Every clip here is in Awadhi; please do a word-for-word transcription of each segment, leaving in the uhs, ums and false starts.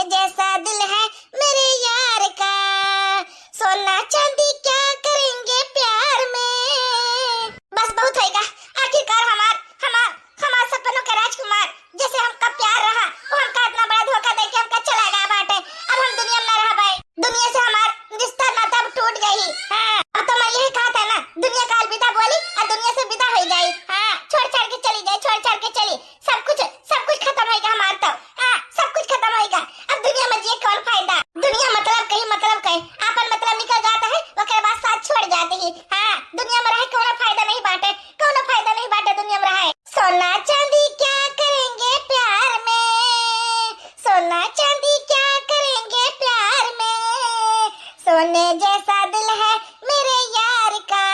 जैसा दिल है मेरे यार का, सोना चांदी क्या करेंगे प्यार में। बस बहुत होइगा, आखिरकार हमार, हमार, हमार सपनों के राजकुमार, जैसे हमका प्यार रहा, वो हमका इतना बड़ा धोखा दे के हमका चला गया बाटे। अब हम दुनिया में ना रह पाए, दुनिया से हमार रिश्ता नाता अब टूट गई। हाँ, अब तो मैं यही कहा था ना, दुनिया का अलविदा बोली और दुनिया से विदा हो जाई। हाँ, छोड़ छाड़ के चली जाए, छोड़ छाड़ के चली, सब कुछ, सब कुछ खत्म होइगा हमार तो। हाँ, सब कुछ खत्म होइगा। अब दुनिया में जिए कौन फायदा? दुनिया मतलब कहीं, मतलब कहीं, आपन मतलब निकल जाता है, ओकरे बाद साथ छोड़ जाते ही। हाँ, दुनिया में रहे कोनो फायदा नहीं बाटे, कोनो फायदा नहीं बाटे दुनिया में रहे। सोना चांदी क्या करेंगे प्यार में, सोना चांदी क्या करेंगे प्यार में, सोने जैसा दिल है मेरे यार का,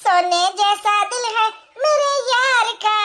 सोने जैसा दिल है मेरे यार का।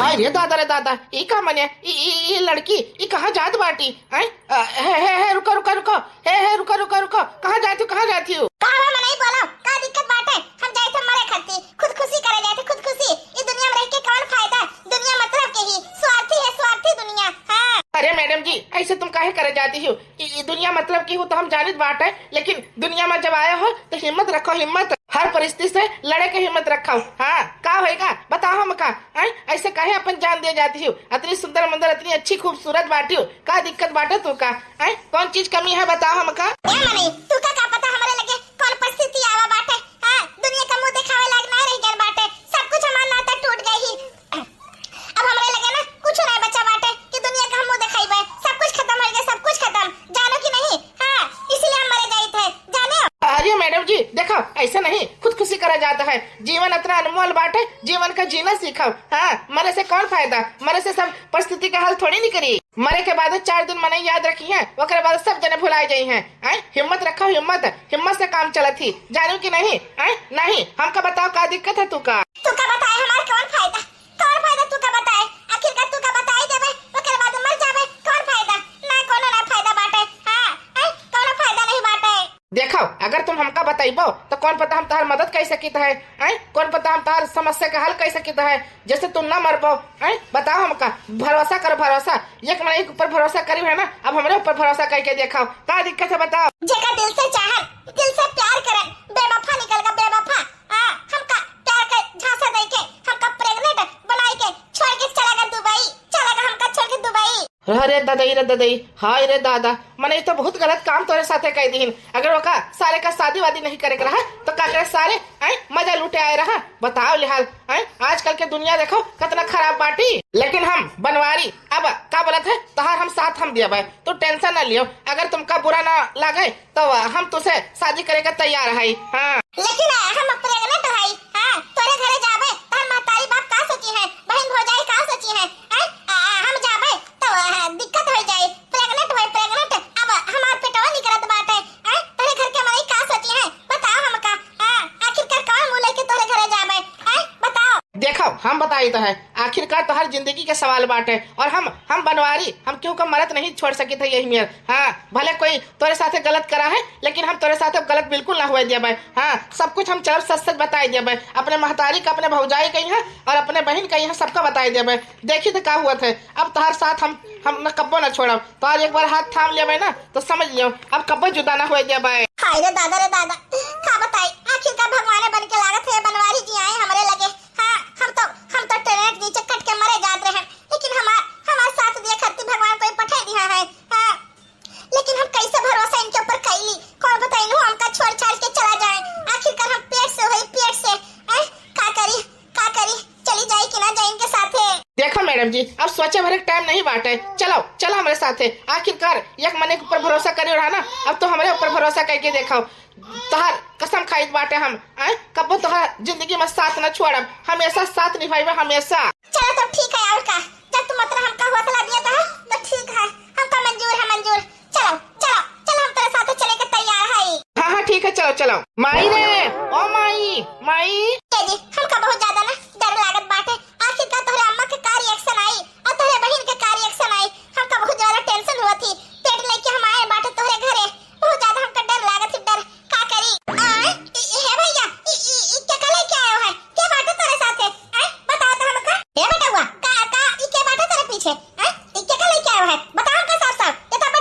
हाय रे दादा रे दादा, ई का मने, ई, ई, ई लड़की, ई कहाँ जात बाटी? हैं? अ, हे, हे, हे, रुको, रुको, रुको। हे, हे, रुको, रुको, रुको। कहाँ जाती हो, कहाँ जाती हो? का हुआ मनई, बोलो, का दिक्कत बाटे? हम जाए थे मरे खत्ती, खुदकुशी करे जाए थे, खुदकुशी। ई दुनिया में रह के कौन फायदा? दुनिया मतलब के ही, स्वार्थी है, स्वार्थी दुनिया। हाँ। अरे मैडम जी, ऐसे तुम काहे करे जाती हो? ई, ई दुनिया मतलब की हो तो हम जानित बाटे, लेकिन दुनिया में जब आया हो तो हिम्मत रखो, हिम्मत। हर परिस्थिति से लड़े के हिम्मत रखो। हाँ, का होएगा? बताओ हमका। हैं? ऐसे काहे अपन जान दिए जाती हो? इतनी सुंदर मुंदर, इतनी अच्छी खूबसूरत बाटी हो, का दिक्कत बाटे तू का? हैं? कौन चीज कमी है, बताओ हमका। ए मनई, तू का, का पता हमरे लगे कौन परिस्थिति आवा बाटे? हाँ, दुनिया का मुंह दिखावे लायक ना रह गए बाटे, सब कुछ हमार नाता टूट गई ही। अब हमरे लगे ना कुछ नहीं बचा बाटे कि दुनिया का हम मुंह दिखाइबे, सब कुछ खत्म हो गया, सब कुछ खत्म, जानो कि नहीं? हाँ, इसीलिए हम मरे जाइत है, जाने हो? अरे मैडम जी, देखो, ऐसा नहीं खुदकुशी करा जाता है, जीवन इतना अनमोल बाटे, जीवन का जीना सीखो। हाँ, मरे से कौन फायदा, मरे से सब परिस्थिति का हल थोड़ी निकली। मरे के बाद चार दिन मनई याद रखी हैं, ओकरे बाद सब जने भुलाए जाई हैं। हैं? हिम्मत रखो, हिम्मत, हिम्मत से काम चलत ही, जानू कि नहीं? हैं? नहीं, हमका बताओ का दिक्कत है तू का? तू का बताए, हमार कौन फायदा, कौन फायदा तू का बताए? आखिर का तू का बताई देबे, ओकरे बाद मर जाबे, कौन फायदा? ना कोनो ना फायदा बाटे। हाँ, हैं? कोनो फायदा नहीं बाटे। देखो, अगर तुम हमका बताइबो, तो कौन पता हम तोहार मदद कर सकित है, हैं? कौन पता हम तोहार समस्या का हल कर सकित है, जैसे तुम ना मरबो, हैं? बताओ हमका, भरोसा करो, भरोसा। एक मनई के ऊपर भरोसा करी है ना, अब हमरे ऊपर भरोसा करके देखाओ, का दिक्कत है बताओ? जेका दिल से चाहन, दिल से प्यार करन, बेवफा निकल गया, बेवफा। हाँ, हमका प्यार के झांसा दे के, हमका प्रेग्नेंट बनाई के, छोड़ के चला गया दुबई, चला गया हमका छोड़ के दुबई। अरे ददई रे ददई, हाय रे दादा, मने ई तो बहुत गलत काम तोरे साथे कह दीहिन। अगर ओका सारे का शादी वादी नहीं करे के रहा, तो का करे सारे, आए, मजा लूटे आए रहा। बताओ लिहाल, आए, आजकल के दुनिया देखो कितना खराब बाटी। लेकिन हम बनवारी, अब का बोलत है, तोहार हम साथ हम दिया भाई, तू टेंशन ना लियो। अगर तुमका बुरा ना लागे, तो हम तुसे शादी करे के तैयार है। हाँ। लेकिन हम प्रेग्नेंट है, हाँ, तोरे घरे जाबे, तोहर महतारी बाप का सोची है, बहन भौजाई का सोची है, हैं? आ, हम जाबे तो, आ, दिक्कत हो जाई, प्रेग्नेंट होई, प्रेग्नेंट। अब हमार पेटवा निकलत बाटे, हैं? तोहरे घर के मनई का सोची है, बताओ हमका। हाँ, आखिरकार कौन मुँह लेके तोहरे घरे जाबे, हैं? बताओ। देखो, हम बताई तो है, आखिरकार तोहर जिंदगी के सवाल बाटे, और हम, हम बनवारी, हम केहू का मरत नहीं छोड़ सकित है यही मेर। हाँ, भले कोई तोरे साथे गलत करा है, लेकिन हम तोरे साथे गलत बिल्कुल ना हुए देबे। हाँ, सब कुछ हम चलब सच सच बताई देबे, अपने महतारी का, अपने भौजाई के यहाँ और अपने बहन के यहाँ सबका बताई देबे। देखी तो का हुआ थे, अब तोहार साथ हम, हम न कब्बो ना छोड़ब। तोहार एक बार हाथ थाम लेबे ना, तो समझ लियो, अब कब्बो जुदा ना हुए देबे। हाय रे दादा रे दादा, का बताई, आखिर का भगवान बन के लागत है, बनवारी जी आए हमरे लगे। हाँ, हम तो, हम तो ट्रेन के नीचे कट के मरे जात रहे, लेकिन हमार, हमार साथ दिए खातिर भगवान कोई पठा दिया है। हाँ, लेकिन हम कैसे भरोसा इनके ऊपर कैली? कौन पता इन्हों हमका छोड़ छाड़ के चला जाए। आखिरकार हम पेट से होई, पेट से। हैं? का करी, का करी, चली जाई कि ना जाई इनके साथे? देखो मैडम जी, अब सोचे भरे टाइम नहीं बाटे। चलो, चलो हमरे साथे। आखिरकार एक मने के ऊपर भरोसा करे रहा ना, अब तो हमरे ऊपर भरोसा करके देखो। तोहार कसम खाइत बाटे हम, आय? कब्बो तोहार जिंदगी में साथ न छोड़ब, हमेशा साथ निभाइबे, हमेशा। चलो तब ठीक है, और का? जब तुम अतना हमका हौसला दिया था, तो ठीक है, हमका मंजूर है, मंजूर। चलो, चलो, चलो, हम तेरे साथ चले के तैयार है। हाँ, हाँ, ठीक है, चलो, चलो। माई रे, ओ माई, माई। ए जी, हमका बहुत ज्यादा ना डर लागत बाटे। आखिर का तोहरे अम्मा के का रिएक्शन आई और तोहरे बहिन के का रिएक्शन आई, हमका बहुत ज्यादा टेंशन हुआ थी। पेट लेके हम आए बाटे तोहरे घरे, बहुत ज्यादा हमका डर लागत थी, डर। का करी? आय, ई, ई, हे भैया, ई, ई, ई के का लेके आयो है? के बाटे तोरे साथे? आय, बताओ तो हमका। हे बेटवा, का, का, ई के बाटे तोरे पीछे? आय, ई के का लेके आयो है? बताओ हमका साफ साफ। ये तो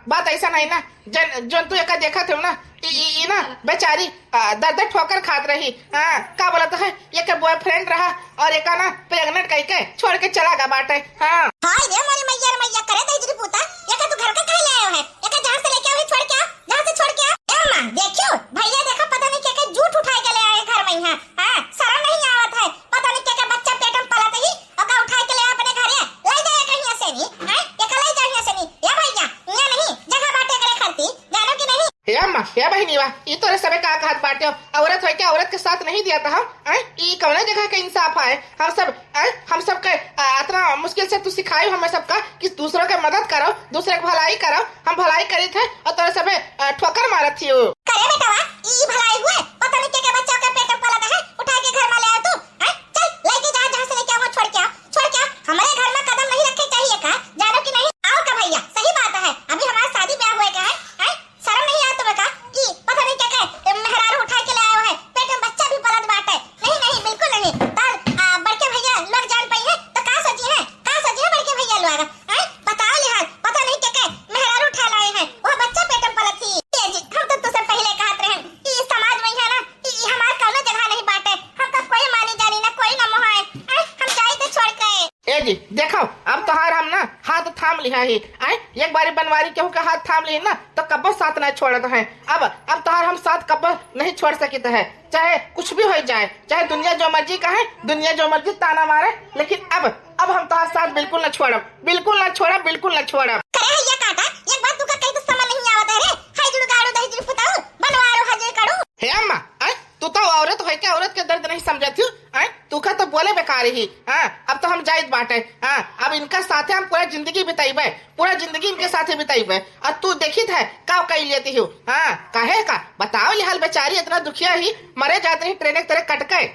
बात ऐसा नहीं ना, जन, जौन तू एका देखत हो ना, ई, ई, ई ना बेचारी, आ, दर दर ठोकर खात रही। हाँ, का बोलत है, एके boyfriend रहा और एका ना pregnant कइके छोड़ के चला गा बाटे। हाँ। हाय रे मोरी मैया रे मैया, करे दहिजरी पूता, एका तू घर का काहे ले आयो है? एका जहाँ से लेके आयो है, छोड़ के आओ, जहाँ से छोड़ के आओ। ए अम्मा, देखियो, भैया देखा, पता नहीं के के जूठ उठाए के ले आए घर में यहाँ। हाँ, शर्म नहीं आवत है, पता नहीं के के बच्चा पेट में पलत ही, ओका उठाए के ले अपने घरे, ले जाए कहीं से नहीं, हैं? एका ले जाए से नहीं। ए भैया, यहाँ नहीं, जगह बाटे करे खरती, जानो कि नहीं? हे अम्मा, हे बहिनी बा, ई तोरे सबे का कहत बाटे हो? औरत होइके औरत के साथ नहीं दिया था हम, हैं? ई कौने जगह के इंसाफ है? हम सब, हैं? हम सब के, आ, इतना मुश्किल से तू सिखाई हमें सबका कि दूसरों के मदद करो, दूसरे के भलाई करो। हम भलाई करी थे और तोरे सबे, आ, ठोकर मारत थी हो। करे बेटवा, ई भलाई हुए, पता नहीं के के बच्चा के पेट में पलत है, उठा के घर में ले आओ तू, हैं? चल, लेके जा, जहाँ से लेके आओ, छोड़ के आओ, छोड़ के आओ। हमारे घर में कदम नहीं रखे चाहिए का, जानो कि नहीं? आओ का भैया, सही बात है, अभी हमारा शादी ब्याह हुए का है, हैं? शर्म नहीं आया तुम्हें का कि पता नहीं क्या क्या मेहरारू उठा के ले आयो है, पेट में बच्चा भी पलत बाटे। नहीं, नहीं, बिल्कुल नहीं। तार, आ, बड़के भैया लोग जान पाई है तो का सोची है, का सोची है बड़के भैया लोग? हैं? बताओ लिहाल, पता नहीं क्या क्या मेहरारू उठा लाए हैं, वह बच्चा पेट में पलत थी। ए जी, हम तो तुझसे पहले कहत रहे कि इस समाज में है ना, कि हमार कौनो जगह नहीं बाटे, हमका कोई मानी जानी ना, कोई ना मोहाए। हैं? हम जाई तो छोड़ के। ए जी, देखो, अब तोहार हम ना हाथ थाम लिहा ही। आए, एक बारी बनवारी केहू का हाथ थाम ली ना, तो कब्बो साथ ना छोड़त है। अब, अब तोहार हम साथ कब्बो नहीं छोड़ सकित है, चाहे कुछ भी हो जाए, चाहे दुनिया जो मर्जी कहे, दुनिया जो मर्जी ताना मारे, लेकिन अब, अब हम तोहार साथ बिल्कुल ना छोड़ब, बिल्कुल ना छोड़ब, बिल्कुल ना छोड़ब। करे हैया काका, एक बात तुका कही तो समझ नहीं आवत है रे। हाय जुड़ू गाड़ू दही जुड़ू पुताऊ, बनवारो हजे करू। हे अम्मा, आए, तू तो औरत होइके औरत के दर्द नहीं समझत हूँ, आए, तू का तो बोले बेकार ही। हाँ, अब तो हम जाइत बाटे। हाँ, अब इनका साथे हम पूरा जिंदगी बिताइबे, पूरा जिंदगी इनके साथे बिताइबे। और तू देखित है का कई लेती हूँ। हाँ, काहे का बताओ, लिहाल बेचारी इतना दुखिया ही, मरे जात रही ट्रेन के तरह कट के।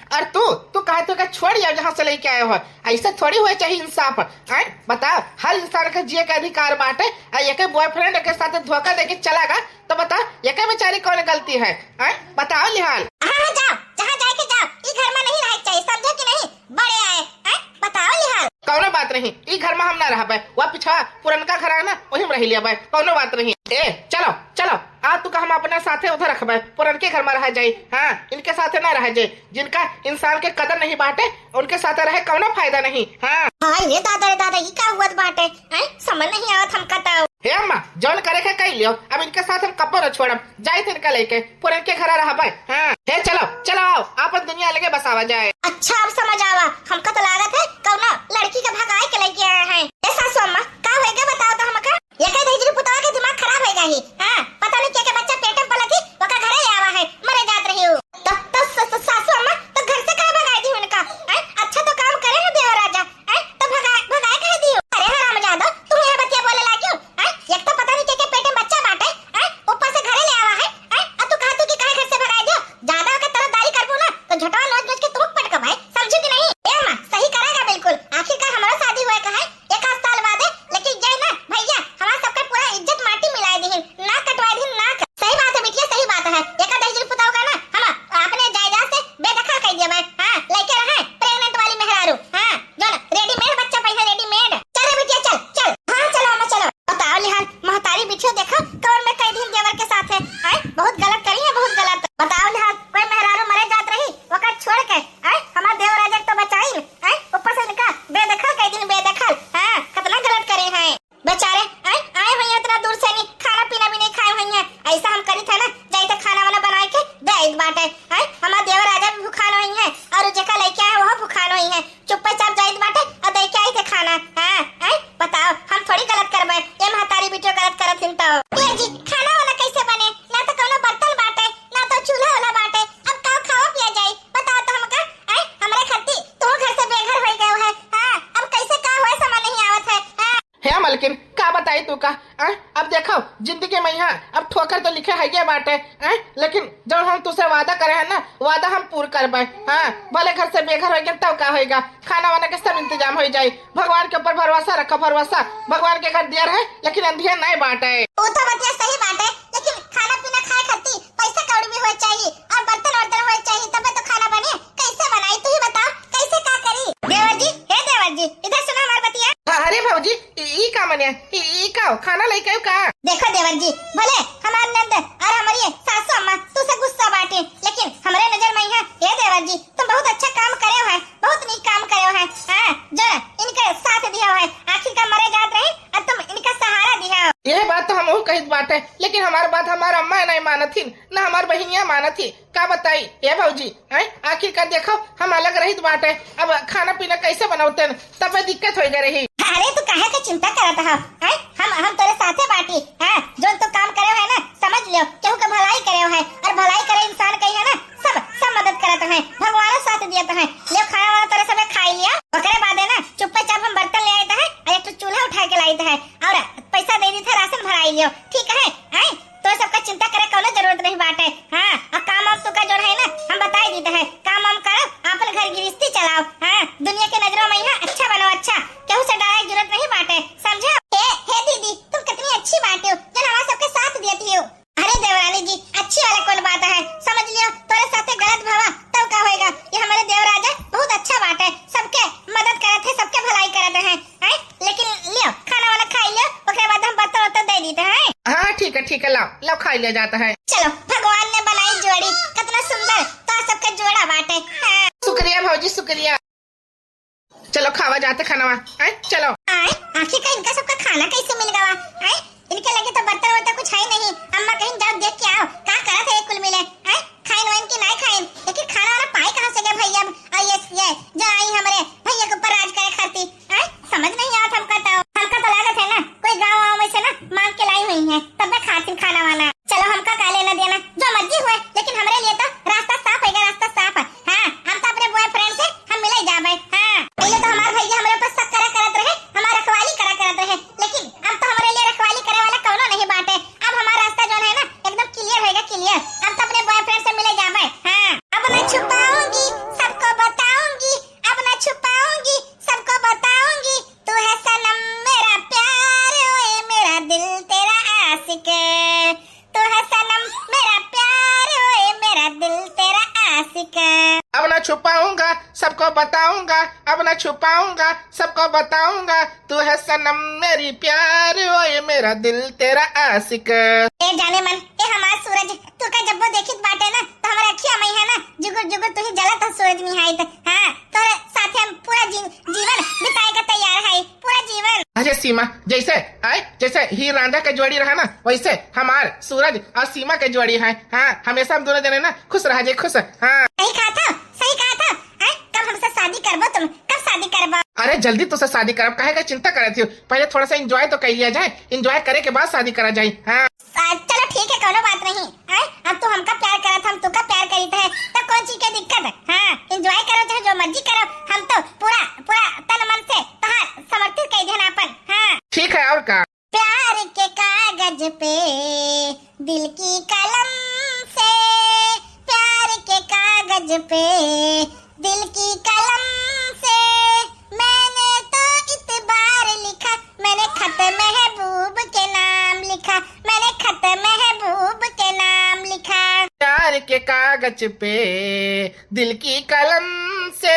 और तू, तू कहत हो कि छोड़ आओ जहाँ से लेके आए हो। ऐसे थोड़ी हुए चाहिए इंसाफ। हैं? बताओ, हर इंसान के जिए के अधिकार बाटे। आ एके boyfriend के साथ धोखा देके चला गा, तो बता, एके बेचारी कौन गलती है? हैं? बताओ लिहाल। हाँ, हाँ, जाओ, जहाँ जाए के जाओ, ई घर में नहीं रहे के चाहिए, समझे कि नहीं? बड़े आए, हैं? बताओ लिहाल। कौनो बात नहीं, ई घर में हम ना रहबे, वह पिछवा पुरनका घर है ना, वही में रह लिया बे, कौनो बात नहीं। ए, चलो, चलो, आज तू का हम अपने साथे उधर रखबे, पुरनके घर में रह जाई। हाँ, इनके साथे ना रह जाई, जिनका इंसान के कदर नहीं बाटे, उनके साथे रहे कौनो फायदा नहीं। हाँ। हाँ, ये दादा रे दादा, ई का हुआ बाटे? हैं? समझ नहीं आवत हमका तो। हे अम्मा, जौन करे के कई लियो, अब इनके साथ हम कब्बो न छोड़ब। जाई थे इनका लेके, पुरनके घरा रहबे। हाँ। हे चलो, चलो आओ, आपन दुनिया अलगे बसावा जाए। अच्छा, अब समझ आवा, हमका तो लागत है कौनो लड़की के भगाए के लेके आए हैं। ए सासू अम्मा, का होएगा बताओ तो हमका? ये कह दहिजरू पुतवा के दिमाग खराब होएगा ही। हाँ, पता नहीं के के बच्चा पेट में पलत ही, ओका घरे ले आवा है, मरे जात रही हो। तो, तो स-, स-, सासू अम्मा, तो घर से काहे भगाई दी उनका? हैं? अच्छा तो काम करे हैं देवर राजा, हैं? तो भगा, भगाए काहे दियो? अरे हरामजादो, तू यहाँ बतिया बोले लागियो, हैं? एक तो पता नहीं के के पेट में बच्चा बाटे, हैं? ऊपर से घरे ले आवा है, हैं? और तू कहा तू कि काहे घर से भगाए दियो? ज्यादा ओके तरफदारी करबू ना, तो झटवा नोच नोच के तू पटकब है, समझू कि नहीं? ए अम्मा, सही करेगा बिल्कुल, आखिरकार हमारा शादी हुए का है, एक आध साल बाद है, लेकिन ये ना भैया, हमारा सबका पूरा इज्जत माटी मिलाए दिहिन, नाक कटवाए दिहिन, नाक। सही बात है बिटिया, सही बात है। एका दहिजरू पुताऊ का ना हम अपने जायदाद से बेदखल कर दिया मैं। हाँ, लेके रहे pregnant वाली मेहरारू। हाँ, जो ना readymade बच्चा पाई है, readymade। चल रे बिटिया, चल, चल। हाँ, चलो अम्मा, चलो। बताओ लिहाल, महतारी बिटिया देखो, कौन में कई दिन देवर के साथ है। हैं? बहुत गलत करी है, बहुत गलत। बताओ लिहाल, कोई मेहरारू मरे जात रही, ओकर छोड़ के, हैं? हमार देवर राजा के तो बचाई, हैं? ऊपर से इनका बेदखल कई दिन, बेदखल। हाँ, कितना गलत करे हैं। बेचारे, आए, आए हुई हैं इतना दूर से नहीं, खाना पीना भी नहीं खाए हुई हैं। ऐसा हम करी थे ना, जाई थे खाना वाना बनाए के दे आइत बाटे। आए, हमार देवर राजा भी भुखान हुई हैं और जेका लेके आए वह भुखान हुई हैं। चुप्पे चाप जाइत बाटे और दे के आई थे खाना। हाँ, आए, बताओ, हम थोड़ी गलत करबे, ये महतारी बिटियो गलत करत हिन तो। ए जी, खाना वाना कैसे बने? ना तो कौनो बर्तन बाटे, ना तो चूल्हा वाला बाटे, अब का खावा पिया जाई? बताओ तो हमका, आए, हमरे खत्ती तू घर से बेघर हो गए है। हाँ, अब कैसे का होए समझ नहीं आवत है। हाँ। हे मलकिन, का बताई तू का? आ? अब देखो, जिंदगी में यहाँ अब ठोकर तो लिखे है ये बाटे, आ? लेकिन जब हम तुझसे वादा करे हैं ना, वादा हम पूर करबे। हाँ, भले घर से बेघर हो गए, तब का होएगा? खाना वाना के सब इंतजाम हो जाए। भगवान के ऊपर भरोसा रखो, भरोसा। भगवान के घर दिया रहे, लेकिन अंधिया नहीं बाटे। वो तो बतिया सही बाटे, लेकिन खाना पीना खाए खातिर पैसा कौड़ी भी होए चाहिए और बर्तन वर्तन होए चाहिए, तबे तो खाना बने। कैसे बनाई, तू ही बताओ, कैसे का करी? देवर जी, हे देवर जी, इधर सुनो हमार बतिया। हाँ, अरे भौजी, ई, ई का मने? ई, ई का खाना लेके आयो का? देखो देवर जी, भले हमार नंद और हमारी सासू अम्मा तू से गुस्सा बाटे, लेकिन हमरे नजर में यहाँ, ए देवर जी, तुम बहुत अच्छा काम करे हो है, बहुत नीक काम करे हो है। हाँ, जो इनके साथ दिया हो है, आखिर का मरे जात रहे और तुम इनका सहारा दिया हो। यह बात तो हमहू कहित बाटे, लेकिन हमार बात हमार अम्मा नहीं मानत हिन, ना हमार बहिनिया मानत ही। का बताई ए भौजी, हैं? आखिरकार देखो, हम अलग रहित बाटे, अब खाना पीना कैसे बनौते न, तबे दिक्कत होई गए रही। अरे तू काहे के चिंता करत हो, हैं? हम हम तोरे साथे बाटी, हाँ, जो तू काम करे है ना, समझ लियो, केहू के भलाई करे है, और भलाई करे इंसान कही है ना, सब सब मदद करत है, भगवानो साथ दियत है। लियो खाना वाना तोरे सबे खाई लिया, ओकरे बाद है ना, चुप्पे चाप हम बर्तन ले आइत है, और एक ठो चूल्हा उठा के लाइत है, और पैसा दे दी थे, राशन भराई लियो, ठीक है, हैं? तो सबका चिंता करे कौनो जरूरत नहीं बाटे। हाँ, और काम वाम तुका जोन है ना, हम बताई दीत है, काम वाम करो, आपन घर गृहस्थी चलाओ। हाँ, दुनिया के नजरों में यहाँ अच्छा बनो, अच्छा, केहू से डराए जरूरत नहीं बाटे, समझे? हे, हे दीदी, तुम कितनी अच्छी बाटी हो, जो हमारे सबके साथ देती हो। अरे देवरानी जी, अच्छी वाला कौन बात है, समझ लियो, तोरे साथे गलत भवा, तब का होएगा? ये हमारे देवराजा बहुत अच्छा बाटे, सबके मदद करत है, सबके भलाई करत है। हैं? लेकिन लियो, खाना वाना खाई लियो, ओकरे बाद हम बर्तन उर्तन दे दीत है। हाँ, ठीक है, ठीक है, लाओ, लाओ, खाई ले जात है। चलो, भगवान ने बनाई जोड़ी, कितना सुंदर, तो सबके जोड़ा बाटे। हाँ। शुक्रिया भौजी, शुक्रिया। चलो, खावा जात है खानावा, हैं? चलो। आए, आखिर का इनका सबका खाना कैसे मिल गवा? हैं? इनके लगे तो बर्तन वर्तन कुछ है ही नहीं। अम्मा कहीं जाओ देख के आओ, का करत है ये कुल मिले, हैं? खाइन वाइन की नाई खाइन, लेकिन खाना वाना पाए कहाँ से गए भैया? अब और ये, ये जो आई हमरे भैया के ऊपर राज करे खाती, हैं? समझ नहीं आवत हमका तो। हमका तो लागत है ना, कोई गाँव वाँव में से ना मांग के लाई हुई है, तब मैं खाती खाना वाना। चलो, हमका का लेना देना, जो मर्जी हुए, लेकिन हमरे लिए तो रास्ता साफ होएगा, रास्ता साफ। हाँ, हम तो अपने बॉयफ्रेंड से हम मिले जाबे। हाँ, पहले तो हमार भैया हमरे ऊपर शक करा करत रहे, हमार रखवाली करा करत रहे, लेकिन अब तो हमरे लिए रखवाली करे वाला कौनो नहीं बाटे। अब हमार रास्ता जोन है ना, एकदम क्लियर होएगा, क्लियर। अब तो अपने बॉयफ्रेंड से मिले जाबे। हाँ, अब ना छुपाऊंगी, सबको बताऊंगी, अब ना छुपाऊंगी, सबको बताऊंगी। तू है सनम मेरा प्यार, ओए मेरा दिल तेरा आशिक। तू है सनम मेरा प्यार, ओए मेरा दिल तेरा आशिक। अब ना छुपाऊंगा, सबको बताऊंगा, अब ना छुपाऊंगा, सबको बताऊंगा। तू है सनम मेरी प्यार, ओए मेरा दिल तेरा आशिक। ए जाने मन, ए हमार सूरज, तू का जब्बो देखित बाटे ना, तो हमारे अखिया में है ना, जुगुर जुगुर तू ही जलत है सूरज निहाइत। हाँ, तोरे साथे हम पूरा जी-, जीवन बिताए का तैयार है, पूरा जीवन। अरे सीमा, जैसे, आए, जैसे हीर रांझा के जोड़ी रहा ना, वैसे हमार सूरज और सीमा के जोड़ी है। हाँ, हमेशा हम दोनों जने ना खुश रह जाए, खुश। हाँ। सही कहा था, सही कहा था। हैं? कब हमसे शादी करबो तुम? कब शादी करबो? अरे जल्दी तुझसे शादी करब, काहे का चिंता करत हो? पहले थोड़ा सा एंजॉय तो कर लिया जाए, एंजॉय करे के बाद शादी करा जाए। हाँ। आ, चलो ठीक है, कोनो बात नहीं। हैं? अब तू हमका प्यार करत, हम तुका प्यार करीत है, तो कौन चीज के दिक्कत है? हाँ, एंजॉय करो, चाहे जो मर्जी करो, हम तो पूरा, पूरा तन मन से तहार समर्पित कर देना अपन। हाँ। ठीक है, और का? प्यार के कागज पे दिल की कलम से, प्यार के कागज पे दिल की कलम से मैंने तो इतबार लिखा, मैंने खत महबूब के नाम लिखा, मैंने खत महबूब के नाम लिखा। प्यार के कागज पे दिल की कलम से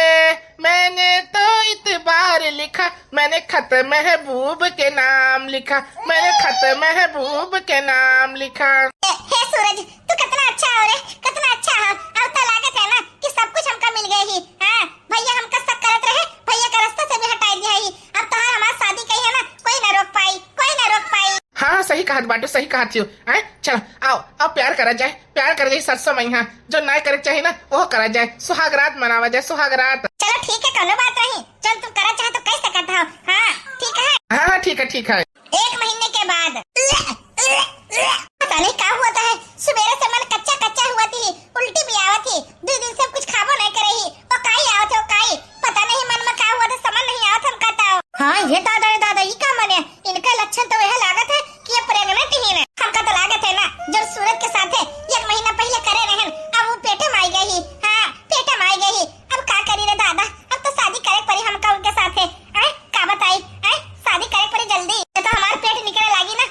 मैंने तो इतबार लिखा, मैंने खत महबूब के नाम लिखा, मैंने खत महबूब के नाम लिखा। ए, हे सूरज, तू कितना अच्छा हो रे, कितना अच्छा हो। अब तो लागत है ना कि सब कुछ हमका मिल गए ही। हाँ, भैया हमका शक करत रहे, भैया का रास्ता से भी हटाई दिया ही। अब तो हमार शादी कही है ना, कोई ना रोक पाई, कोई ना रोक पाई। हाँ, सही कहत बाटू, सही कहत हो। हैं? चलो, आओ, आओ प्यार करा जाए, प्यार करा जाए सरसों में यहाँ। जो ना करे के चाही ना, वो करा जाए, सुहाग रात मनावा जाए, सुहाग रात। चलो ठीक है, कोनो बात नहीं, जब तुम करा चाहे तो कह सकत हो। हाँ, ठीक है। हाँ, हाँ, ठीक है, ठीक है। एक महीने के बाद। पता नहीं का हुआ था है, सुबेरे से मन कच्चा कच्चा हुआ थी, उल्टी भी आवत थी, दो दिन से कुछ खाबो नहीं करे ही, वो काई आवत है, वो काई, पता नहीं मन में का हुआ था, समझ नहीं आवत हमका तो। हाँ, ये दादा, ये दादा, ये का मने, इनका लक्षण तो यह लागत है कि ये प्रेग्नेंट ही ना। हमका तो लागत है ना, जब सूरज के साथे एक महीना पहले करे रहन, अब वो पेटे में आई गई ही। हाँ, पेटे में आई गई ही। अब का करी रे दादा, अब तो शादी करे पड़ी हमका उनके साथे। आय, का बताई, आय, शादी करे पड़ी जल्दी, ये तो हमार पेट निकले लागी ना।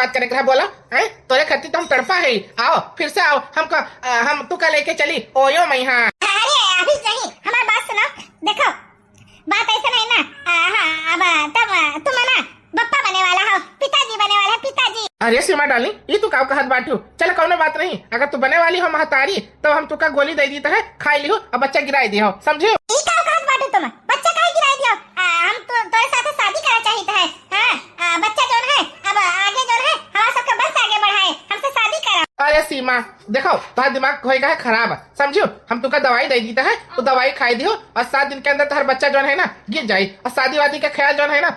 बात करे के रहा, बोला, हैं? तोरे खातिर तो हम तड़पा है। आओ, फिर से आओ, हमका, अ, हम तुका लेके चली, ओयो मइहाँ। अरे, अभी नहीं, हमार बात सुनो। देखो, बात ऐसा नहीं ना। अ, हाँ, अब तब, अ, तुम है ना, बप्पा बने वाला हो, पिताजी बने वाला है, पिताजी। अरे सीमा डार्लिंग, ई तू का कहत बाटू? चल, कौनो बात नहीं, अगर तू बने वाली हो महतारी, तब हम तुका गोली दे दीत है, खाई लिहो, अब बच्चा गिराई दिहो, समझियो? ई का कहत बाटू तुम? बच्चा काहे गिराई दिहो? आ, हम तो तोरे साथे शादी करा चाहित है। हाँ, आ, बच्चा जौन है, अब आगे जौन है, हमार सबके वंश आगे बढ़ाए, हमसे शादी करा। अरे सीमा, देखो, तोहार दिमाग होएगा है खराब, समझियो? हम तुका दवाई दे दीत है, वो दवाई खाई दिहो और सात दिन के अंदर तोहार बच्चा जौन है ना, गिर जाई, और शादी वादी का ख्याल जौन है ना,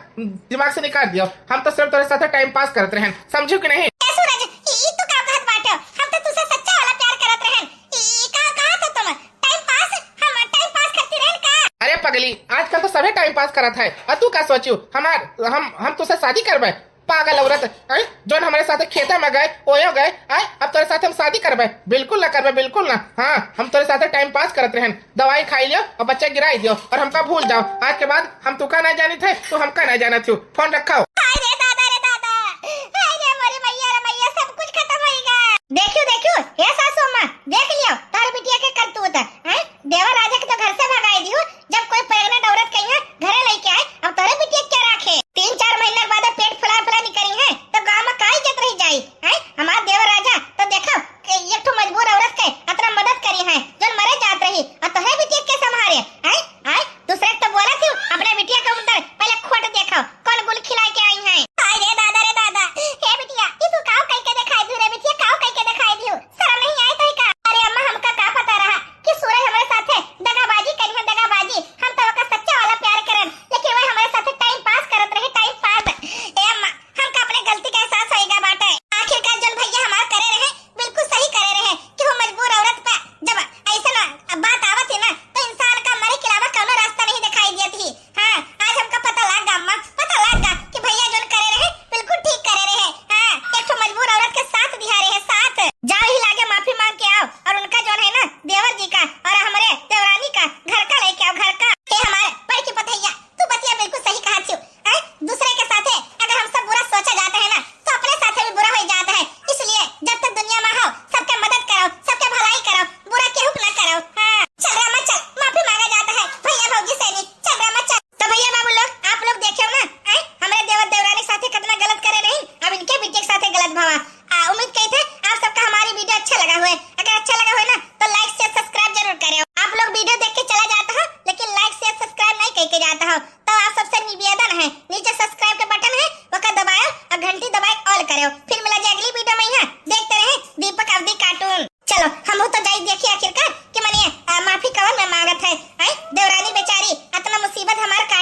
दिमाग से निकाल दियो। हम तो सिर्फ तोरे साथे टाइम पास करत रहन, समझियो कि नहीं? ए सूरज, ई, ई तू का कहत बाटे? हम तो तुझसे सच्चा वाला प्यार करत रहन। ई, ई का कहत हो तुम? टाइम पास? हम टाइम पास करती रहन का? अरे पगली, आजकल तो सभे टाइम पास करत है, और तू का सोचियो? हमार, हम, हम तुझसे शादी करबे? पागल औरत, हैं? जौन हमरे साथे खेते में गए, ओयो गए, हैं? अब तोरे साथे हम शादी करबे? बिल्कुल ना करबे, बिल्कुल ना। हाँ, हम तोरे साथे टाइम पास करत रहन, दवाई खाई लियो और बच्चा गिराई दियो और हमका भूल जाओ। आज के बाद हम तुका नहीं जानित है, तू हमका नहीं जानत हो। फोन रखाओ। हाय रे दादा रे दादा, हाय रे मोरी मैया रे मैया, सब कुछ खत्म होइगा। देखियो, देखियो, हे सासू अम्मा, देख लियो, तार बिटिया के करतूत, हैं? देवर राजा के तो घर से भगाई दियो, जब कोई प्रेग्नेंट औरत कहीं है, घरे लेके आए, अब तोरे बिटिया क्या राखे? तीन चार महीना के बाद पेट फुला फुला निकली है, तो गाँव में का इज्जत रह जाई, हैं? हमार देवर राजा तो देखो, एक ठो मजबूर औरत के अतना मदद करी है, जौन मरे जात रही, और तोहरे बिटिया के संभारे, हैं? आय, दूसरे के तो बोला थी, अपने बिटिया के उधर पहले खोट देखो, कौन गुल खिला के आई है। हाय रे दादा रे दादा, हे बिटिया, ई तू काव कह के दिखाई दियो रे बिटिया, काव कह के दिखाई दियो, शर्म नहीं आई तो का? अरे अम्मा, हमका का पता रहा कि सूरज हमरे साथे दगाबाजी करी है, दगाबाजी। हम तो ओकर सच्चा वाला प्यार करन, लेकिन वह हमरे साथे टाइम पास करत रहे, टाइम पास। ए अम्मा, हमका अपने गलती का एहसास होइगा बाटे। आखिरकार जौन भैया हमार करे रहे, बिल्कुल सही करे रहे कि वो मजबूर औरत पे जब ऐसे ना बात आवत है ना, तो इंसान का मरे के अलावा कौनो रास्ता नहीं दिखाई देत ही। हाँ, आज हमका पता लग गा अम्मा, पता लग गा कि भैया जौन करे रहे, बिल्कुल ठीक करे रहे। हाँ, एक ठो मजबूर औरत के साथ दिहा रहे, साथ। जाओ ही लागे माफी मांग के आओ, और उनका जौन है ना देवर जी का और हमरे देवरानी का घर का लेके आओ, घर का। हे हमारे बड़की पतैया, तू बतिया बिल्कुल सही कहा थियो। हैं? दूसरे के साथे अगर हम सब बुरा सोचा जाता है ना, तो अपने साथे भी बुरा हो जाता है। इसलिए जब तक दुनिया में हो, सबके मदद करो, सबके भलाई करो, बुरा केहू के ना करो। हाँ, चल रे अम्मा चल, माफी मांगा जाता है भैया भौजी से नहीं। चल रे अम्मा चल। तो भैया बाबू लोग, आप लोग देखियो ना, हैं? हमरे देवर देवरानी के साथे कितना गलत करे रही, अब इनके बिटिया के साथे गलत भवा। आ, उम्मीद करी थे आप सबका हमारी वीडियो अच्छा लगा हुए। अगर अच्छा लगा हुए ना, तो लाइक शेयर सब्सक्राइब जरूर करें। आप लोग वीडियो देख के चला जाता हो, लेकिन लाइक शेयर सब्सक्राइब नहीं करके जाता हो, तो आप सबसे निवेदन है, नीचे सब्सक्राइब के बटन है, ओका दबाओ और घंटी दबाए ऑल करें। फिर मिला जाए अगली वीडियो में। यहाँ देखते रहें दीपक अवधी कार्टून। चलो, हम तो जाई देखी आखिरकार कि मने, आ, माफी कवन में मांगत है। हैं? देवरानी बेचारी अतना मुसीबत हमार का